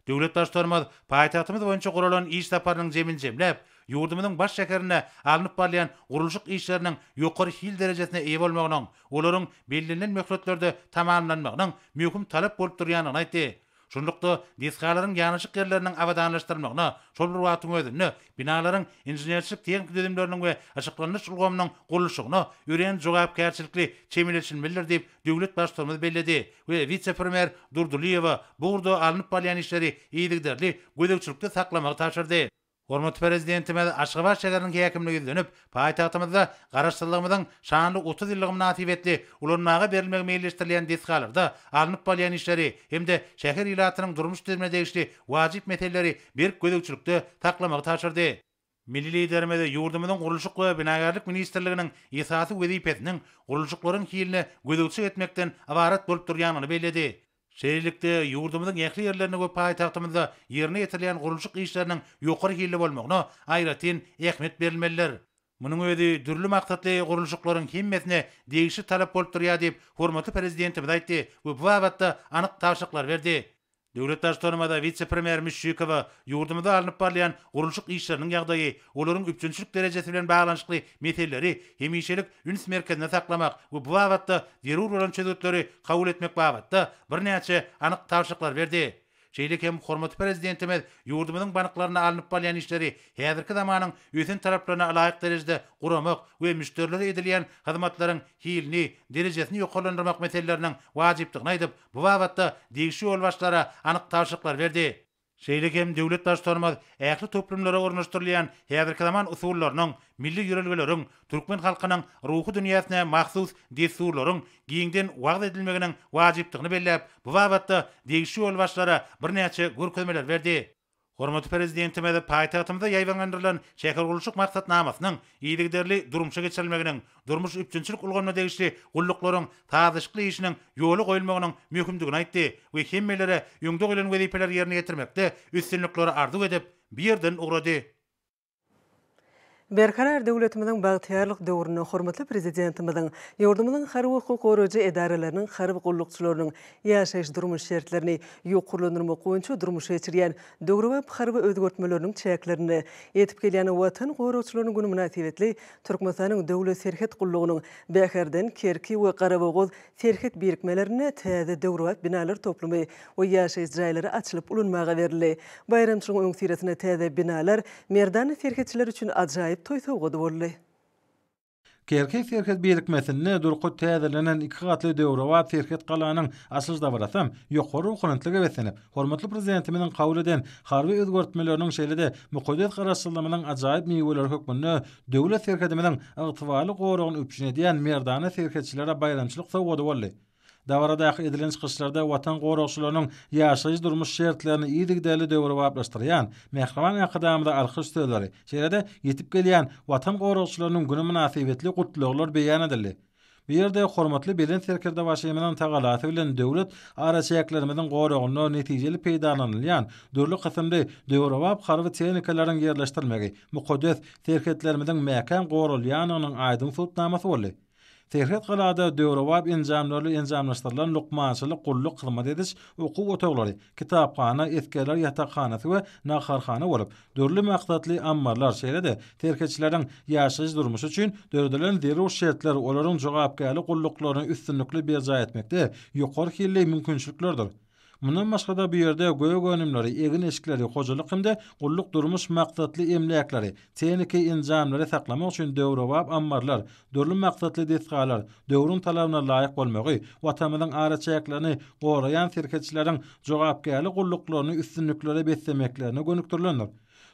Döwlet Baştutanymyz paýtagtymyz boýunça guralan iş saparynyň jemini jemläp, ýurdumyzyň baş şäherinde alnyp barylýan gurluşyk işleriniň ýokary hil derejesine eýe bolmagynyň, olaryň bellenilen möhletlerde tamamlanmagynyň möhüm talap bolup durýandygyny aýtdy. Şunlukda, desgalaryň ýanaşyk ýerleriniň abadanlaşdyrylmagyna, şol bir wagtyň özünde, binalaryň inženerçilik-tehniki düzümleriniň we yşyklandyryş ulgamynyň gurluşygyna örän jogapkärçilikli çemeleşilmelidir diýip, döwlet Baştutanymyz belledi we wise-premýer Durdylyýewa bu ugurda alnyp barylýan işleri yzygiderli gözegçilikde saklamagy tabşyrdy. Hormatly Prezidentimiz Aşgabat şäheriniň häkimine ýüzlenip, paýtagtymyzda Garaşsyzlygymyzyň şanly 30 ýyllygy mynasybetli ulanmaga berilmegi meýilleşdirilýän desgalarda alnyp barylýan işleri hem-de şäher ilatynyň durmuş düzümine degişli wajyp meseleleri berk gözegçilikde saklamagy tabşyrdy. Milli Liderimiz ýurdumyzyň Gurluşyk we binagärlik ministrliginiň esasy wezipesiniň gurluşyklaryň hiline gözegçilik etmekden ybarat bolup durýandygyny belledi. Şeýlelikde, ýurdumyzyň ähli ýerlerinde we paýtagtymyzda ýerine ýetirilýän gurluşyk işleriniň ýokary hilli bolmagyna aýratyn ähmiýet berilmelidir. Munuň özi dürli maksatly gurluşyklaryň hemmesine degişli talap bolup durýar diýip, hormatly Prezidentimiz aýtdy we bu babatda anyk tabşyryklary berdi. Döwlet Baştutanymyz wise-premýer Müşşikowa ýurdumyzda alnyp barylýan gurluşyk işleriniň ýagdaýy, olaryň üpjünçilik derejesi bilen baglanyşykly meseleleri hemişelik üns merkezinde saklamak we bu babatda zerur bolan çözgütleri kabul etmek babatda birnäçe anyk tabşyryklary berdi. Şeýle hem hormatly Prezidentimiz ýurdumyzyň banklarynda alnyp barylýan işleri häzirki zamanyň ösen talaplaryna ylaýyk derejede guramak we müşderilere edilýän hyzmatlaryň hilini, derejesini ýokarlandyrmak meseleleriniň wajypdygyny aýdyp, Bu babatda degişli ýolbaşçylara anyk tabşyryklary berdi. Şeýle hem döwlet Baştutanymyz ähli toplumlara ornaşdyrylýan häzirki zaman usullarynyň, milli ýörelgeleriň, türkmen halkynyň ruhy dünýäsine mahsus dessurlaryň giňden wagyz edilmeginiň wajypdygyny belläp, bu babatda degişli ýolbaşçylara birnäçe görkezmeleri berdi. Hormatly Prezidentimiz paýtagtymyzda ýaýbaňlandyrylan şähergurluşyk maksatnamasynyň yzygiderli durmuşa geçirilmeginiň, durmuş üpjünçilik ulgamyna degişli gulluklaryň sazlaşykly işiniň ýola goýulmagynyň möhümdigini aýtdy we hemmelere öňde goýlan wezipeleri ýerine ýetirmekde üstünlikleri arzuw edip, bu ýerden ugrady. Berkarar döwletimiziň bagtyýarlyk döwründe hormatly Prezidentimiziň ýurdumyzyň harby hukuk goraýjy edaralarynyň harby gullukçylarynyň ýaşaýyş-durmuş şertlerini ýokarlandyrmak boýunça durmuşa geçirýän döwrebap harby özgertmeleriniň çäklerinde ýetip gelýän Watan goragçylarynyň güni mynasybetli Türkmenistanyň Döwlet serhet gullugynyň Bäherden, Kerki we Garabogaz Serhet birikmelerinde täze döwrebap binalar toplumy we ýaşaýyş jaýlary açylyp ulanmaga berildi. Baýramçylygyň öňüsyrasynda täze binalar merdana serhetçiler üçin ajaýyp toý sowgady boldy. Kerki serhet birikmesinde durky täzelenen iki gatly döwrebap serhet galanyň açylyş dabarasy ýokary ruhubelentlige beslenip, hormatly Prezidentimiziň kabul eden harby özgertmeleriniň şeýle-de mukaddes Garaşsyzlygymyzyň ajaýyp miweleri hökmünde Döwlet serhedimiziň ygtybarly goragyny üpjün edýän merdana serhetçilere baýramçylyk sowgady boldy. Dabaradaky edilen çykyşlarda Watan goragçylarynyň ýaşaýyş-durmuş şertlerini yzygiderli döwrebaplaşdyrýan mähriban Arkadagymyza alkyş sözleri, şeýle-de ýetip gelýän Watan goragçylarynyň güni mynasybetli gutlaglar beýan edildi. Bu ýerde hormatly Belent Serkerdebaşymyzyň tagalasy bilen döwlet araçäklerimiziň goragynda netijeli peýdalanylýan dürli kysymly döwrebap harby tehnikalaryň ýerleşdirilmegi mukaddes serhetlerimiziň mäkäm goralýandygynyň aýdyň subutnamasy boldy. Serhet galada döwrebap enjamlarly enjamlaşdyrylan lukmançylyk gulluk hyzmat ediş okuw otaglary, kitaphana, esgerler ýatakhanasy we naharhana bolup, dürli maksatly ammarlar, şeýle-de serhetçileriň ýaşaýyş-durmuşy üçin döredilen zerur şertler olaryň jogapkärli gulluklaryny üstünlikli berjaý etmekde ýokary hilli mümkinçiliklerdir. Mundan başga-da bu ýerde gök önümleri, egin-eşikleri, hojalyk hem-de gulluk-durmuş maksatly emläkleri, tehniki enjamlary saklamak üçin döwrebap ammarlar, dürli maksatly desgalar, döwrüň talabyna laýyk bolmagy Watanymyzyň araçäklerini goraýan serhetçileriň jogapkärli gulluklaryny üstünliklere beslemeklerine gönükdirilendir.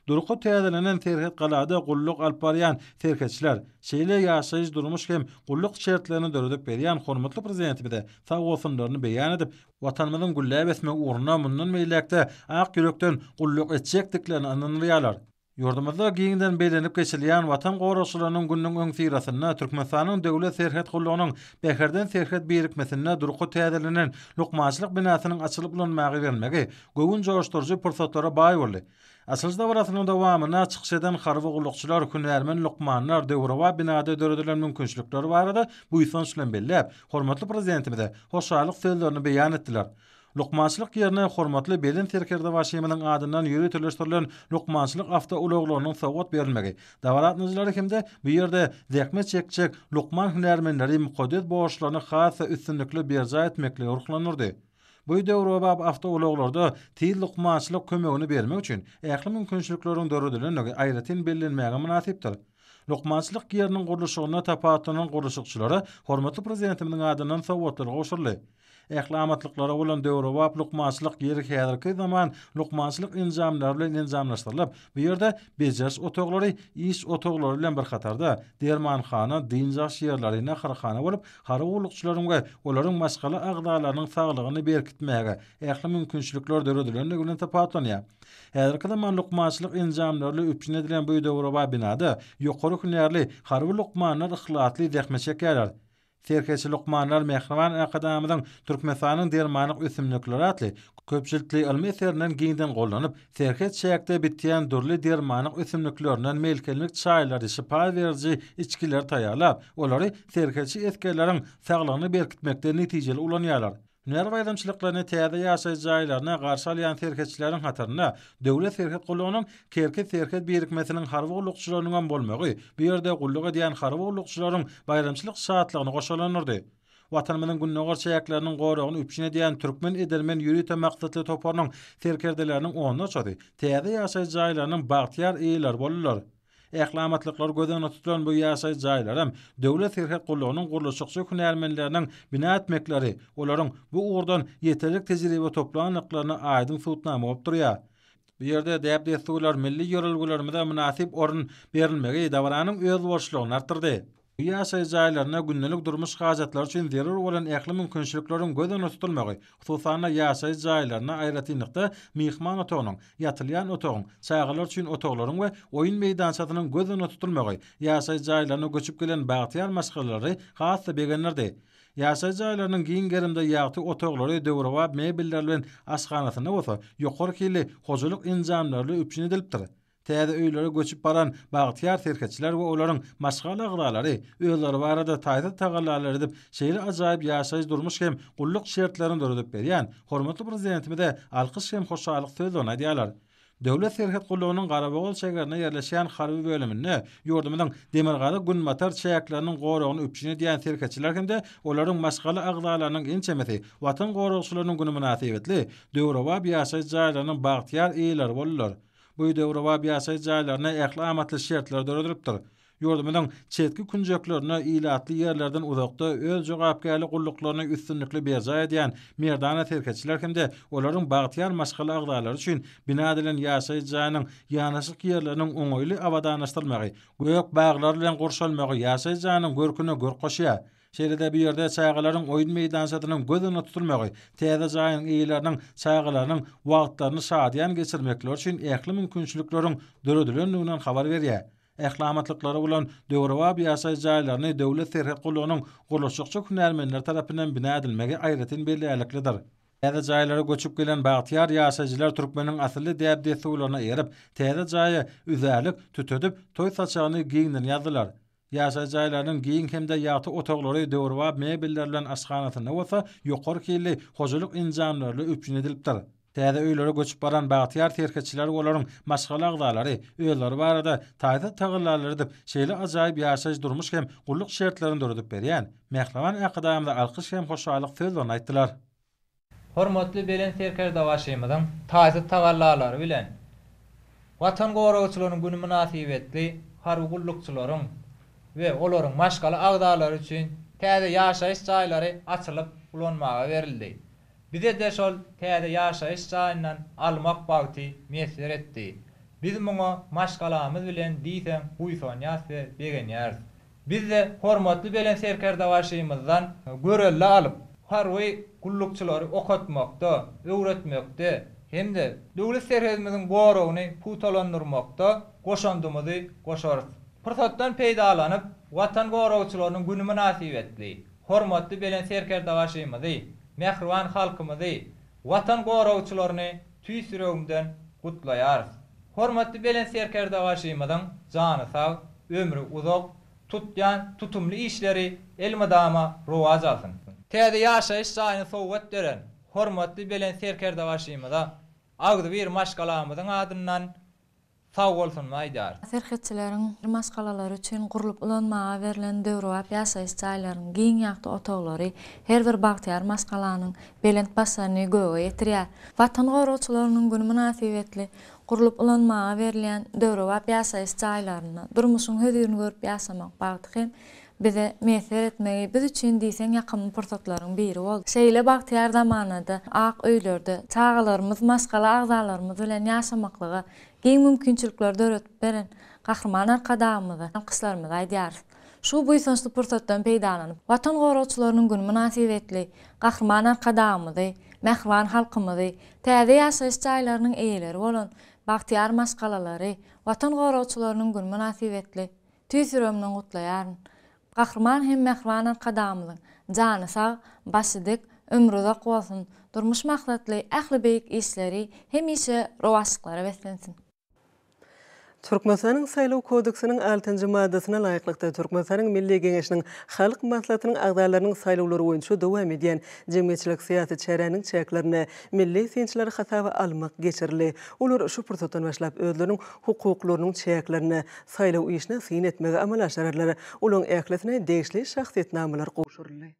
Durky täzelenen serhet galada gulluk alyp barýan serhetçiler şeýle ýaşaýyş-durmuş hem gulluk şertlerini döredip berýän hormatly Prezidentimize sagbolsunlaryny beýan edip, Watanymyzyň gülläp ösmegi ugrunda mundan beýläk-de ak ýürekden gulluk etjekdiklerine ynandyrýarlar. Ýurdumyzda giňden bellenip geçilýän Watan goragçylarynyň gününiň öňüsyrasynda Türkmenistanyň Döwlet serhet gullugynyň Bäherden serhet birikmesinde durky täzelenen lukmançylyk binasynyň açylyp ulanmaga berilmegi göwün joşduryjy pursatlara baý boldy. Açylyş dabarasynyň dowamynda çykyş eden harby gullukçylar, hünärmen lukmanlar döwrebap binada döredilen mümkinçilikler barada buýsanç bilen belläp, hormatly Prezidentimize hoşallyk sözlerini beýan etdiler. Lukmançylyk ýerine hormatly Belent Serkerdebaşymyzyň adyndan ýöriteleşdirilen lukmançylyk awtoulaglarynyň sowgat berilmegi, dabara gatnaşyjylary hem-de bu ýerde zähmet çekjek lukman hünärmenleri mukaddes borçlaryny has-da üstünlikli berjaý etmeklige ruhlandyrdy. Bu döwrebap awtoulaglarda tiz lukmançylyk kömegini bermek üçin ähli mümkinçilikleriň döredilendigi aýratyn bellenmäge mynasypdyr. Lukmançylyk ýeriniň gurluşygynda tapawutlanan gurluşykçylara hormatly Prezidentimiziň adyndan sowgatlar gowşuryldy. Ähli amatlyklary bolan döwrebap lukmançylyk ýeri häzirki zaman lukmançylyk enjamlary bilen enjamlaşdyrylyp, bu ýerde bejeriş otaglary, iş otaglary bilen bir hatarda, dermanhana, dynç alyş ýerleri, naharhana bolup, harby gullukçylaryň we olaryň maşgala agzalarynyň saglygyny berkitmäge ähli mümkinçilikler döredilendigi bilen tapawutlanýar. Häzirki zaman lukmançylyk enjamlary bilen üpjün edilen bu döwrebap binada ýokary hünärli harby lukmanlar yhlasly zähmet çekýärler. Serhetçi lukmanlar mähriban Arkadagymyzyň Türkmenistanyň dermanlyk ösümlikleri atly köp jiltli ylmy eserinden giňden gollanyp, serhet çäkde bitýän dürli dermanlyk ösümliklerinden melhemlik çaýlary, şypa beriji içgileri taýýarlap, olary serhetçi esgerleriň saglygyny berkitmekde netijeli ulanýarlar. Hünär baýramçylyklaryny täze ýaşaýyş jaýlarynda garşy alýan serhetçileriň hatarynda Döwlet serhet gullugynyň Kerki serhet birikmesiniň harby gullukçylarynyňam bolmagy bu ýerde gulluk edýän harby gullukçylaryň baýramçylyk şatlygyny goşalandyrdy. Watanymyzyň gündogar çäkleriniň goragyny üpjün edýän Türkmen edermen ýörite maksatly toparynyň serkerdeleriniň onlarçasy täze ýaşaýyş jaýlarynyň bagtyýar eýeleri boldular. Ähli amatlyklar göz öňünde tutulan bu ýaşaýyş jaýlaram Döwlet serhet gullugynyň gurluşykçy hünärmenleriniň bina etmekleri, olaryň bu ugurdan ýeterlik tejribe toplandyklaryna aýdyň subutnama bolup durýar. Bu ýerde däp-dessurlar, milli ýörelgelerimize mynasyp orun berilmegi dabaranyň özboluşlygyny artdyrdy. Bu ýaşaýyş jaýlarynda gündelik durmuş hajatlary üçin zerur bolan ähli mümkinçilikleriň göz öňünde tutulmagy, hususan-da, ýaşaýyş jaýlarynda aýratynlykda myhman otagynyň, ýatylýan otagyň, çagalar üçin otaglaryň we oýun meýdançasynyň göz öňünde tutulmagy ýaşaýyş jaýlaryna göçüp gelen bagtyýar maşgalalary has-da begendirdi. Ýaşaýyş jaýlarynyň giň gerimde ýagty otaglary döwrebap mebeller bilen aşhanasynda bolsa ýokary hilli hojalyk enjamlary bilen üpjün edilipdir. Täze öýlere göçüp baran bagtyýar serhetçiler we olaryň maşgala agzalary özleri barada taýsyz tagallalar edip, şeýle ajaýyp ýaşaýyş-durmuş hem gulluk şertlerini döredip berýän hormatly Prezidentimize alkyş hem hoşallyk sözlerini aýdýarlar. Döwlet serhet gullugynyň Garabogaz şägerinde ýerleşýän harby bölüminde ýurdumyzyň demirgazyk-günbatar çäkleriniň goragyny üpjün edýän serhetçiler hem-de olaryň maşgala agzalarynyň ençemesi Watan goragçylarynyň güni mynasybetli döwrebap ýaşaýyş jaýlarynyň bagtyýar eýeleri boldular. Bu döwrebap ýaşaýyş jaýlarynda ähli amatly şertler döredilipdir. Ýurdumyzyň çetki künjeklerinde ilatly ýerlerden uzakda öz jogapkärli gulluklaryny üstünlikli berjaý edýän merdana serhetçiler hem-de olaryň bagtyýar maşgala agzalary üçin bina edilen ýaşaýyş jaýynyň ýanaşyk ýerleriniň oňaýly abadanlaşdyrylmagy, gök baglar bilen gurşalmagy ýaşaýyş jaýynyň görküne görk goşýar. Şeýle-de bu ýerde çagalaryň oýun meýdançasynyň göz öňünde tutulmagy, täze jaýyň eýeleriniň çagalarynyň wagtlaryny şadyýan geçirmekleri üçin ähli mümkinçilikleriň döredilendiginden habar berýär. Ähli amatlyklary bolan döwrebap ýaşaýyş jaýlaryny Döwlet serhet gullugynyň gurluşykçy hünärmenleri tarapyndan bina edilmegi aýratyn bellärliklidir. Täze jaýlara göçüp gelen bagtyýar ýaşaýjylar türkmeniň asylly däp-dessurlaryna eýerip, täze jaýa üzärlik tütedip, toý saçagyny giňden ýazdylar. Ýaşaýyş jaýlarynyň giň hem-de ýagty otaglary döwrebap mebeller bilen aşhanasynda bolsa ýokary hilli hojalyk enjamlary bilen üpjün edilipdir. Täze öýlere göçüp baran bagtyýar serhetçiler we olaryň maşgala agzalary özleri barada taýsyz tagallalar edip, şeýle ajaýyp ýaşaýyş-durmuş hem gulluk şertlerini döredip berýän mähriban Arkadagymyza alkyş hem hoşallyk sözlerini aýtdylar. Hormatly Belent Serkerdebaşymyzyň taýsyz tagallalary bilen Watan goragçylarynyň güni mynasybetli harby gullukçylaryň we olaryň maşgala agzalary üçin täze ýaşaýyş jaýlary açylyp ulanmaga berildi. Bize-de şol täze ýaşaýyş jaýyndan almak bagty miýesser etdi. Biz muňa maşgalamyz bilen diýseň buýsanýas we begenýäris. Biz-de hormatly Belent Serkerdebaşymyzdan görelde alyp, harby gullukçylary okatmakda, öwretmekde hem-de Döwlet serhedimiziň goragyny pugtalandyrmakda goşandymyzy goşarys. Pursatdan peýdalanyp, Watan goragçylarynyň güni mynasybetli, hormatly Belent Serkerdebaşymyzy, mähriban halkymyzy, Watan goragçylaryny tüýs ýüregimden gutlaýarys. Hormatly Belent Serkerdebaşymyzyň jany sag, ömri uzak, tutýan tutumly işleri elmydama rowaç alsyn! Täze ýaşaýyş jaýyny sowgat beren hormatly Belent Serkerdebaşymyza agzybir maşgalamyzyň adyndan. Sag bolsunymy aýdýarys. Serhetçileriň maşgalalary üçin gurlup ulanmaga berlen döwrebap ýaşaýyş jaýlaryň giň ýagty otaglary her bir bagtyýar maşgalanyň belent başlaryny göge ýetirýär. Watan goragçylarynyň güni mynasybetli gurlup ulanmaga berilýän döwrebap ýaşaýyş jaýlarynda durmuşyň hözirini görüp ýaşamak bagty hem bize miýesser etmegi biz üçin diýseň ýakymly pursatlaryň biri boldy. Şeýle bagtyýar zamanada ak öýlerde çagalarymyz, maşgala agzalarymyz bilen ýaşamaklyga giň mümkinçilikleri döredip beren Gahryman Arkadagymyza alkyşlarymyzy aýdýarys. Şu buýsançly pursatdan peýdalanyp, Watan goragçylarynyň güni mynasybetli Gahryman Arkadagymyzy, mähriban halkymyzy, täze ýaşaýyş jaýlarynyň eýeleri bolan bagtyýar maşgalalary Watan goragçylarynyň güni mynasybetli Tüýs ýüregimden gutlaýaryn. Gahryman hem mähriban Arkadagymyzyň jany sag, başy dik, ömri uzak bolsun, durmuş maksatly ähli beýik işleri hemişe rowaçlyklara beslensin! Türkmenistanyň Saýlaw kodeksiniň altynjy maddasyna laýyklykda, Türkmenistanyň Milli Geňeşiniň Halk Maslahatynyň agzalarynyň saýlawlary boýunça dowam edýän jemgyýetçilik-syýasy çäräniň çäklerinde milli synçylary hasaba almak geçirildi. Olar şu pursatdan başlap özleriniň hukuklarynyň çäklerinde saýlaw işine syn etmegi amala aşyrarlar. Olaryň ählisine degişli şahsyýetnamalar gowşuryldy.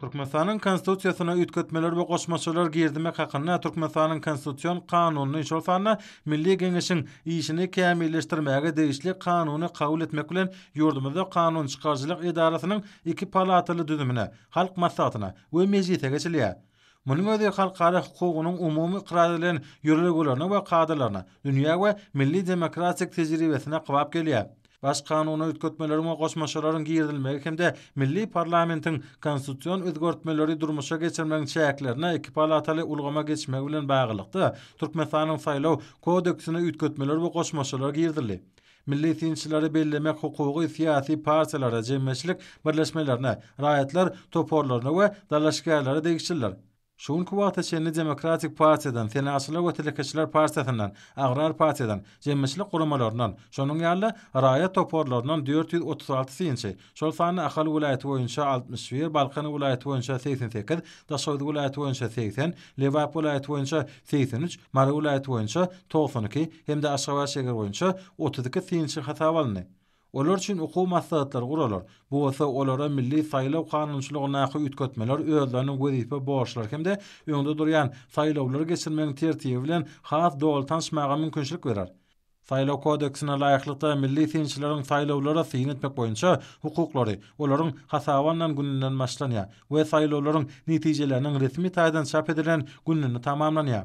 Türkmenistanyň Konstitusiýasyna üýtgetmeler we goşmaçalar girizmek hakynda Türkmenistanyň Konstitusion Kanunyny, şol sanda Milli Geňeşiň işini kämilleşdirmäge degişli Kanuny kabul etmek bilen, ýurdumyzda kanunçykaryjylyk edarasynyň iki palataly düzümine, Halk Maslahatyna we Mejlise geçilýär. Munuň özi halkara hukugynyň umumy ykrar edilen ýörelgelerine we kadalaryna, dünýä we milli demokratik tejribesine kybap gelýär. Baş Kanuna üýtgetmeleriň we goşmaçalaryň girizilmegi hem-de milli parlamentiň konstitusion özgertmeleri durmuşa geçirmegiň çäklerinde iki palataly ulgama geçmegi bilen baglylykda, Türkmenistanyň Saýlaw kodeksine üýtgetmeler we goşmaçalar girizildi. Milli synçylary bellemek hukugy syýasy partiýalara, jemgyýetçilik birleşmelerine, raýatlar toparlaryna we dalaşgärlere degişlidir. Şu günki wagta çenli Demokratik partiýadan, Senagatçylar we telekeçiler partiýasyndan, Agrar partiýadan, jemgyýetçilik guramalaryndan, şonuň ýaly-da, raýat toparlaryndan 436 synçy, şol sanda Ahal welaýaty boýunça 61, Balkan welaýaty boýunça 88, Daşoguz welaýaty boýunça 80, Lebap welaýaty boýunça 83, Mary welaýaty boýunça 92 hem-de Aşgabat şäheri boýunça 32 synçy hasaba alyndy. Olar üçin okuw maslahatlary guralar. Bu bolsa olara milli saýlaw kanunçylygyndaky üýtgetmeler, özleriniň wezipe borçlary hem-de öňde durýan saýlawlary geçirmegiň tertibi bilen has doly tanyşmaga mümkinçilik berer. Saýlaw kodeksine laýyklykda, milli synçylaryň saýlawlara syn etmek boýunça hukuklary olaryň hasaba alnan gününden başlanýar we saýlawlaryň netijeleriniň resmi taýdan çap edilen gününde tamamlanýar.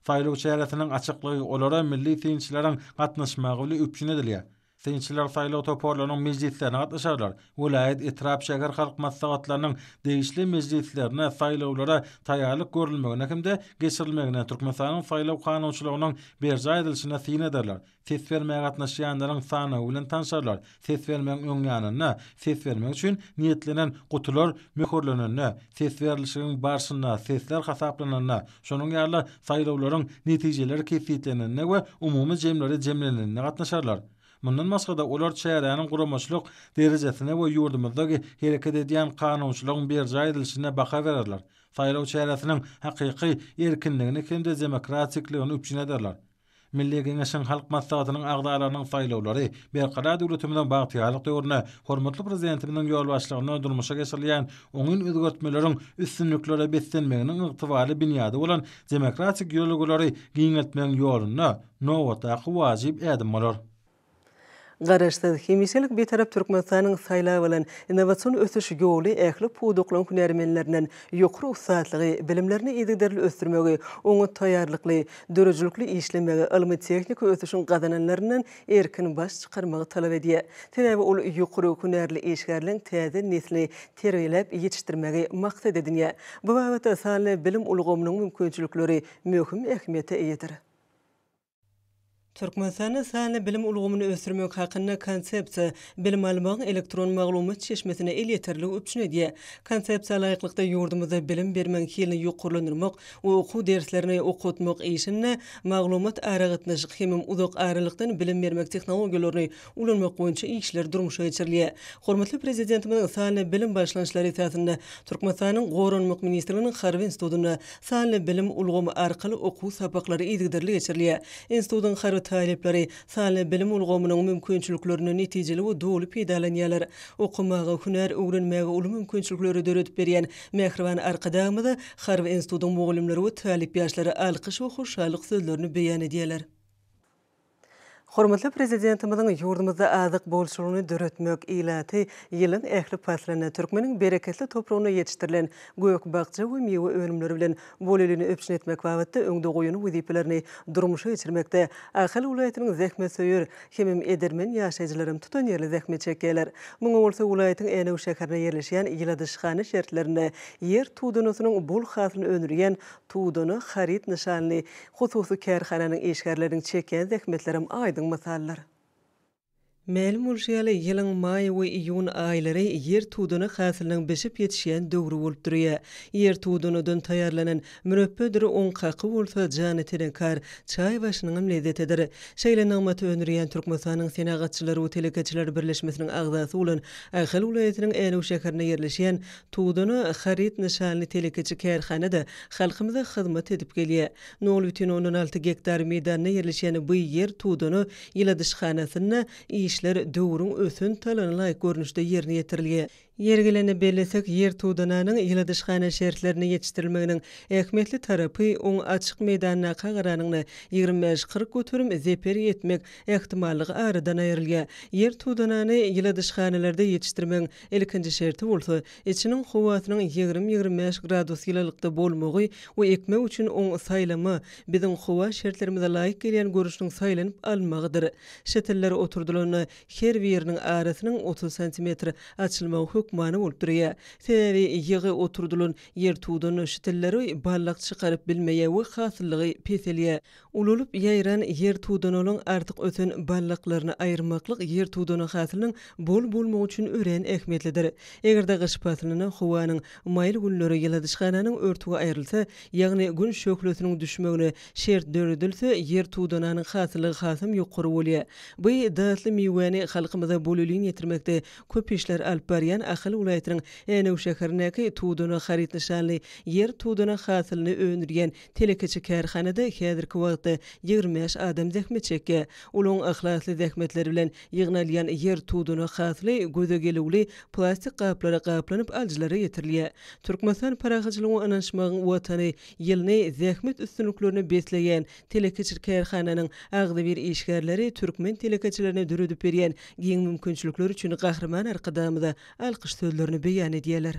Saýlaw çäresiniň açyklygy olara milli synçylaryň gatnaşmagy bilen üpjün edilýär. Synçylar saýlaw toparlarynyň mejlislerine gatnaşarlar. Welaýat, etrap, şäher halk maslahatlarynyň degişli mejlislerine saýlawlara taýýarlyk görülmegine hem-de geçirilmegine, Türkmenistanyň saýlaw kanunçylygynyň berjaý edilişine syn ederler. Ses bermäge gatnaşýanlaryň sanawy bilen tanşarlar. Ses bermegiň öň ýanynda ses bermek üçin niýetlenen gutular möhürlenende, ses berlişigiň barşynda sesler hasaplananda, şonuň ýaly-da saýlawlaryň netijeleri kesgitlenende we umumy jemleri jemlenende gatnaşarlar. Mundan başga-da, olar çäräniň guramaçylyk derejesine we ýurdumyzda hereket edýän kanunçylygyň berjaý edilişine baha bererler, saýlaw çäresiniň hakyky erkinligini hem-de demokratikligini üpjün ederler. Milli Geňeşiň Halk Maslahatynyň agzalarynyň saýlawlary Berkarar döwletimiziň bagtyýarlyk döwründe hormatly Prezidentimiziň ýolbaşçylygynda durmuşa geçirilýän oňyn özgertmeleriň üstünliklere beslenmeginiň ygtybarly binýady bolan demokratik ýörelgeleri giňeltmegiň ýolunda nobatdaky wajyp ädim bolar. Garaşsyz, hemişelik Bitarap Türkmenistanyň saýlap alan innowasion ösüş ýoly ähli pudaklaryň hünärmenlerinden ýokary ussatlygy, bilimlerini yzygiderli ösdürmegi, oňat taýýarlykly, döredijilikli işlemegi, ylmy-tehniki ösüşiň gazananlaryndan erkin baş çykarmagy talap edýär. Sebäbi ol ýokary hünärli işgärleň täze neslini terbiýeläp ýetişdirmegi maksat edinýär. Bu babatda sanly bilim ulgamynyň mümkinçilikleri möhüm ähmiýete eýedir. Türkmenistanda sanly bilim ulgamyny ösdürmek hakynda Konsepsiýa bilim almagyň elektron maglumat çeşmesine elýeterligi üpjün edýär. Konsepsiýa laýyklykda, ýurdumyzda bilim bermegiň hilini ýokarlandyrmak we okuw derslerini okatmak işinde maglumat-aragatnaşyk hemem uzak aralykdan bilim bermek tehnologiýalaryny ulanmak boýunça işler durmuşa geçirilýär. Hormatly Prezidentimiziň sanly bilim başlangyçlary esasynda Türkmenistanyň Goranmak ministrliginiň Harby institutynda sanly bilim ulgamy arkaly okuw sapaklary yzygiderli geçirilýär. Institutyň harby talyplary sanly bilim ulgamynyň mümkinçiliklerinden netijeli we doly peýdalanýarlar. Okamaga, hünär öwrenmäge uly mümkinçilikleri döredip berýän mähriban Arkadagymyza harby institutyň mugallymlary we talyp ýaşlary alkyş we hoşallyk sözlerini beýan edýärler. Hormatly Prezidentimiziň ýurdumyzda azyk bolçulygyny döretmek, ilaty ýylyň ähli paslynda türkmeniň bereketli topragynda ýetişdirilen gök-bakja we miwe önümleri bilen bolelini üpjün etmek babatda öňde goýan wezipelerini durmuşa geçirmekde Ahal welaýatynyň zähmetsöýer hemem edermen ýaşaýjylaram tutanýerli zähmet çekýärler. Muňa bolsa welaýatyň Änew şäherinde ýerleşýän ýyladyşhana şertlerinde ýer tudanasynyň bol hasylyny öndürýän Tudana haryt nyşanly hususy kärhananyň işgärleriniň çekýän zähmetlerem aýdyň mysaldyr. Mälim bolşy ýaly, ýylyň maý we iýun aýlary ýer tudana hasylynyň bişip ýetişýän döwri bolup durýar. Ýer tudanadan taýýarlanan mürepbedir oň kaky bolsa jana tenenkar çaý başynyňam lezzetidir. Şeýle nygmaty öndürýän Türkmenistanyň Senagatçylar we telekeçiler birleşmesiniň agzasy bolan Ahal welaýatynyň Änew şäherinde ýerleşýän Tudana haryt nyşanly telekeçi kärhana-da halkymyza hyzmat edip gelýär. Nol bütin ondan alty gektar meýdanda ýerleşýän bu ýer tudana ýyladyşhanasynda işler döwrüň ösen talabyna laýyk görnüşde ýerine ýetirilýär. Ýeri gelende bellesek, ýer tudananyň ýyladyşhana şertlerinde ýetişdirilmeginiň ähmiýetli tarapy, oň açyk meýdandaka garanyňda 25-40 göterim zeper ýetmek ähtimallygy aradan aýrylýar. Ýer tudanany ýyladyşhanalarda ýetişdirmegiň Ilkinji şerti bolsa, içiniň howasynyň 20-25 gradus ýylylykda bolmagy we ekmek üçin oň saýlama, biziň howa şertlerimize laýyk gelýän görnüşiniň saýlanyp alynmagydyr. Şitiller oturdylanda her biriniň arasynyň 30 santimetr açylmagy hökmany bolup durýar. Sebäbi ýygy oturdylan ýertudan şitilleri baldak çykaryp bilmeýär we hasyllygy peselýär. Ulalyp ýaýran ýer tudanalyň artyk ösen baldaklaryny aýyrmaklyk ýer tudana hasylynyň bol bolmagy üçin örän ähmiýetlidir. Eger-de gyş paslynda howanyň maýyl günleri ýyladyşhananyň örtügi aýrylsa, ýagny gün şöhlesiniň düşmegine şert döredilse, ýer tudananyň hasyllygy hasam ýokary bolýar. Bu datly miwäni halkymyza bolelin ýetirmekde köp işler alyp barýan Ahal welaýatynyň Änew şäherindäki Tudana haryt nyşanly ýer tudana hasylyny öndürýän Telekeçi kärhanada häzirki wagtda 25 adam zähmet çekýär. Olaryň yhlasly zähmetleri bilen ýygnalýan ýer tudana hasyly göze gelüwli plastik gaplara gaplanyp alyjylara ýetirilýär. Türkmenistan parahatçylygyň we ynanyşmagyň Watany ýylyny zähmet üstünliklerine besleýän telekeçi kärhananyň agzybir işgärleri türkmen telekeçilerine döredip berýän giň mümkinçilikleri üçin Gahryman Arkadagymyza alkyş sözlerini beýan edýärler.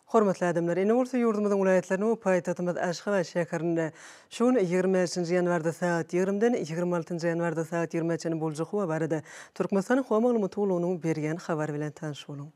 Hormatly adamlar, indi bolsa ýurdumyzyň welaýatlarynda we paýtagtymyz Aşgabat şäherinde şu gün 25-nji ýanwarda sagat 20-den 26-njy ýanwarda sagat 20-ä çenli boljak howa barada Türkmenistanyň Howa maglumat gullugynyň berýän habary bilen tanyş boluň.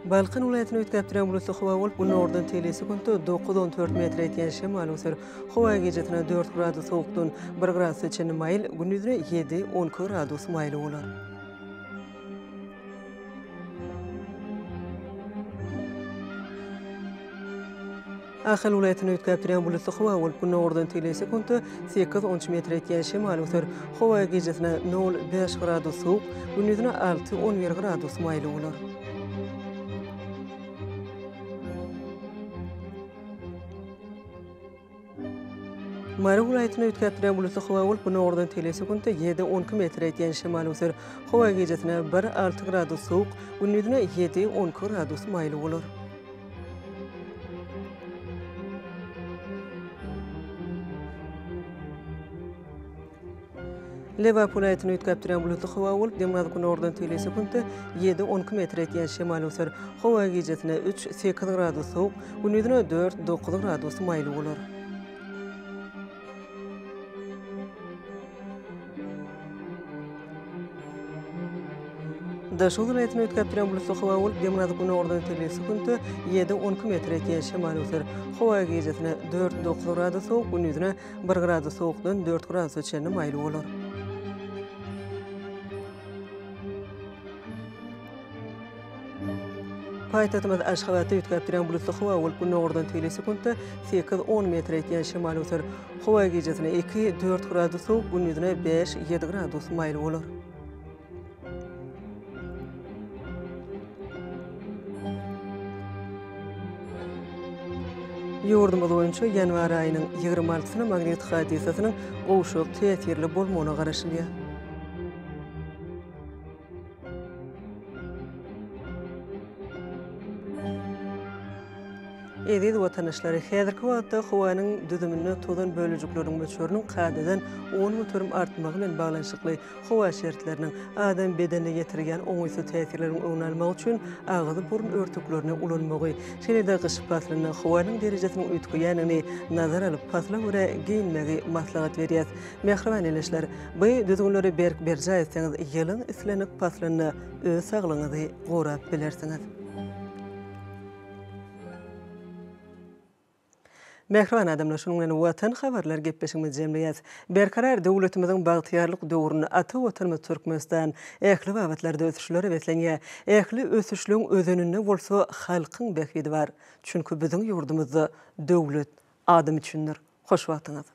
Balkan welaýatynda üýtgäp durýan bulutly howa bolup, günordan teýli sekuntda 9-14 metre ýetýän şemal öwser. Howa gijesine 4 gradus sowukdan 1 gradusa çenli maýyl, gündizine 7-12 gradus maýyl bolar. Ahal welaýatynda üýtgäp durýan bulutly howa bolup, günordan tegelek sekuntda sekiz-on üç metre ýetýän şemal öwser. Howa gijesine nol, bäş gradus sowuk, gündizine alty, 11 gradus maýyl bolar. Mary welaýatynda üýtgäp durýan bulutly howa bolup, günordan tegelek sekuntda ýedi, 12 metre ýetýän şemal öwser. Howa gijesine bir, alty gradus sowuk, gündizine ýedi, 12 gradus maýyl bolar. Lebap welaýatynda üýtgäp durýan bulutly howa bolup, demirgazyk-günordan tegelek sekuntda ýedi, 12 metre ýetýän şemal öwser. Howa gijesine üç, sekiz gradus sowuk, gündizine dört, dokuz gradus maýyl bolar. Daşoguz welaýatynda üýtgäp durýan bulutly howa bolup, demirgazyk-günordan tebigy sekuntda ýedi, 12 metr ýetýän şemal öwser. Howa gijesine dört, dokuz gradus sowuk, gündizine bir gradus sowukdan dört gradusa çenli maýyl bolar. Paýtagtymyz Aşgabatda üýtgäp durýan bulutly howa bolup, günordan teýli sekuntda sekiz, on metr ýetýän şemal öwser. Howa gijesine iki, dört gradus sowuk, gündizine bäş, ýedi gradus maýyl bolar. Ýurdumyz boýunça ýanwar aýynyň ýigrimi altysyna magnit hadysasynyň gowşak täsirli bolmagyna garaşylýar. Eziz watandaşlar, häzirki wagtda howanyň düzüminde tozan bölejikleriniň möçberiniň kadadan 10% artmagy bilen baglanyşykly howa şertleriniň adam bedenine ýetirýän oňaýsyz täsirleriň öňüni almak üçin agyz-burun örtüklerini ulanmagy, şeýle-de gyş paslynda howanyň derejesiniň üýtgeýändigini nazara alyp, pasla görä geýinmegi maslahat berýäs. Mähriban ildeşler, bu düzgünleri berk berjaý etseňiz, ýylyň islendik paslynda öz saglygyňyzy gorap bilersiňiz. Mähriban adamlar, şunuň bilen Watan habarlar gepleşigimizi jemleýäs. Berkarar döwletimiziň bagtyýarlyk döwründe ata Watanymyz Türkmenistan ähli babatlarda ösüşlere beslenýär. Ähli ösüşligiň özeninde bolsa halkyň bähbidi bar. Çünki biziň ýurdumyzda döwlet adam üçindir. Hoş wagtyňyz!